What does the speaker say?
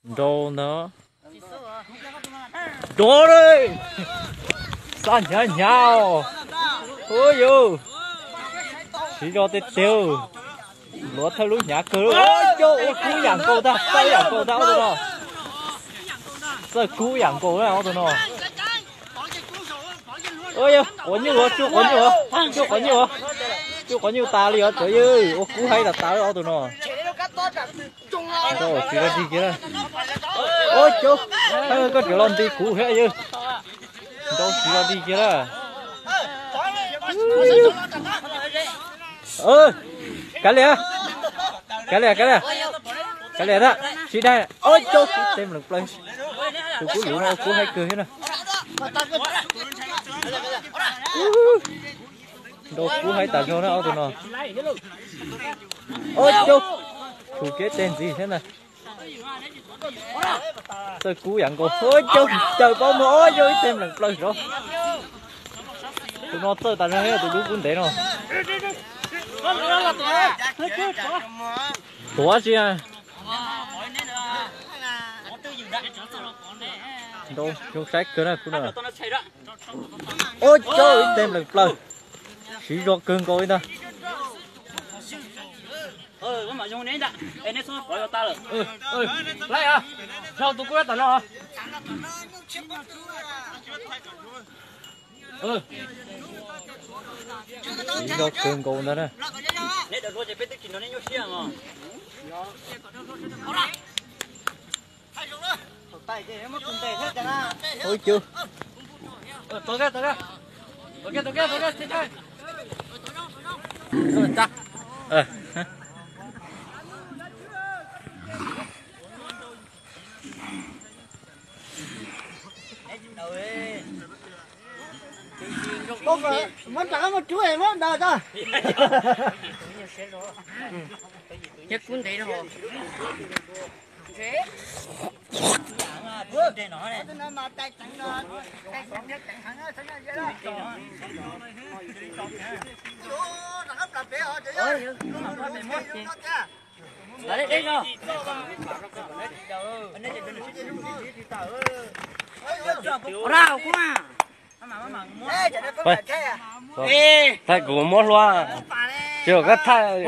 Nrau ntag. Rov li. Xa hnyav hnyav os. Ua yus. Siv zog tiag tiag. Luav thawj lub hnyav kawg. Ua kub yam nkaus tag, txawj yam nkaus tag ob tug no. Txawj kub yam nkaus ob tug no. Quav nyuj, tsuj quav nyuj, tsuj quav nyuj, tsuj quav nyuj tas li os cov yawg, ua kub haib tas tas ob tug no. Nrau tsis los dig kiag na. Ua cov, koj tseem los nti kuv thiab yawg. Nrau tsis los dig kiag na. Kav liam, kav liam, kav liam, kav liam na, sib daj. Ua cov kub teg nplees plaws. Tus kub luv no ua kub haib kawg thiab na. Nrau kub haib tas zog na ob tug no. Ua cov, tshuav kev teg ntxiv thiab na. Txawj kub yam nkaus, ua cov caws paub muag, ua cov ib teg nplees plaws zov. Tus no txawj tas zog thiab tus dub kub ntev no. Tuav tsis. Nrau zoo saib kawg na kub no. Ua cov ib teg nplees plaws. Siv zog kawg nkaus li ntag. Siv zog kawg nkaus ntag na. Ua cov. Muab rov qab muab rub muab daws tso. Thiab kub ntev no. Thaij kuv muab hlua, tsis koj thaij.